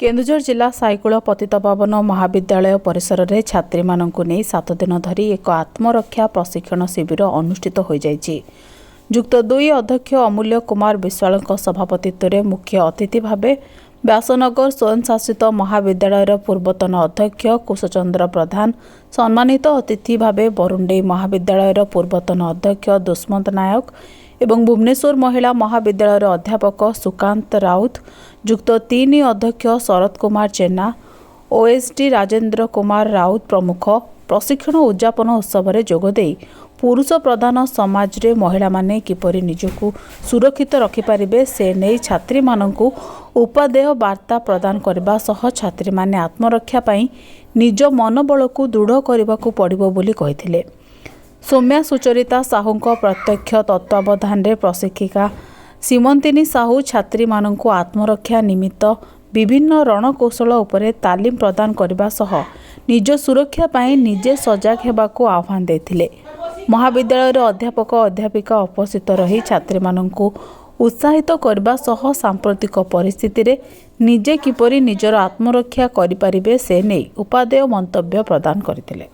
କେନ୍ଦୁଝର ଜିଲ୍ଲା ସାଇକୁଳ ପତିତପାବନ ମହାବିଦ୍ୟାଳୟ ପରିସରରେ ଛାତ୍ରୀମାନଙ୍କୁ ନେଇ 7 ଦିନ ଧରି ଏକ ଆତ୍ମରକ୍ଷା ପ୍ରଶିକ୍ଷଣ ଶିବିର ଅନୁଷ୍ଠିତ ହୋଇଯାଇଛି। ଯୁକ୍ତ 2 ଅଧ୍ୟକ୍ଷ ଅମୂଲ୍ୟ କୁମାର ବିଶ୍ୱାଳଙ୍କ ସଭାପତିତ୍ୱରେ ମୁଖ୍ୟ ଅତିଥି ଭାବେ ବ୍ୟାସନଗର ସ୍ୱୟଂଶାସିତ ମହାବିଦ୍ୟାଳୟର ପୂର୍ବତନ ଅଧ୍ୟକ୍ଷ କୁଶଚନ୍ଦ୍ର ପ୍ରଧାନ, ସମ୍ମାନିତ ଅତିଥି ଭାବେ ବରୁଣ୍ଡେଇ ମହାବିଦ୍ୟାଳୟର ପୂର୍ବତନ ଅଧ୍ୟକ୍ଷ ଦୁଷ୍ମନ୍ତ ନାୟକ ଏବଂ ଭୁବନେଶ୍ୱର ମହିଳା ମହାବିଦ୍ୟାଳୟର ଅଧ୍ୟାପକ ସୁକାନ୍ତ ରାଉତ, ଯୁକ୍ତ 3 ଅଧ୍ୟକ୍ଷ ଶରତ କୁମାର ଜେନା, ଓଏସ୍ଡି ରାଜେନ୍ଦ୍ର କୁମାର ରାଉତ ପ୍ରମୁଖ ପ୍ରଶିକ୍ଷଣ ଉଦ୍ଯାପନ ଉତ୍ସବରେ ଯୋଗଦେଇ ପୁରୁଷ ପ୍ରଧାନ ସମାଜରେ ମହିଳାମାନେ କିପରି ନିଜକୁ ସୁରକ୍ଷିତ ରଖିପାରିବେ, ସେ ନେଇ ଛାତ୍ରୀମାନଙ୍କୁ ଉପାଦେୟ ବାର୍ତ୍ତା ପ୍ରଦାନ କରିବା ସହ ଛାତ୍ରୀମାନେ ଆତ୍ମରକ୍ଷା ପାଇଁ ନିଜ ମନୋବଳକୁ ଦୃଢ଼ କରିବାକୁ ପଡ଼ିବ ବୋଲି କହିଥିଲେ। ସୌମ୍ୟା ସୁଚରିତା ସାହୁଙ୍କ ପ୍ରତ୍ୟକ୍ଷ ତତ୍ତ୍ୱାବଧାନରେ ପ୍ରଶିକ୍ଷିକା ସୀମନ୍ତିନୀ ସାହୁ ଛାତ୍ରୀମାନଙ୍କୁ ଆତ୍ମରକ୍ଷା ନିମିତ୍ତ ବିଭିନ୍ନ ରଣକୌଶଳ ଉପରେ ତାଲିମ ପ୍ରଦାନ କରିବା ସହ ନିଜ ସୁରକ୍ଷା ପାଇଁ ନିଜେ ସଜାଗ ହେବାକୁ ଆହ୍ୱାନ ଦେଇଥିଲେ। ମହାବିଦ୍ୟାଳୟର ଅଧ୍ୟାପକ ଅଧ୍ୟାପିକା ଉପସ୍ଥିତ ରହି ଛାତ୍ରୀମାନଙ୍କୁ ଉତ୍ସାହିତ କରିବା ସହ ସାମ୍ପ୍ରତିକ ପରିସ୍ଥିତିରେ ନିଜେ କିପରି ନିଜର ଆତ୍ମରକ୍ଷା କରିପାରିବେ, ସେ ନେଇ ଉପାଦେୟ ମନ୍ତବ୍ୟ ପ୍ରଦାନ କରିଥିଲେ।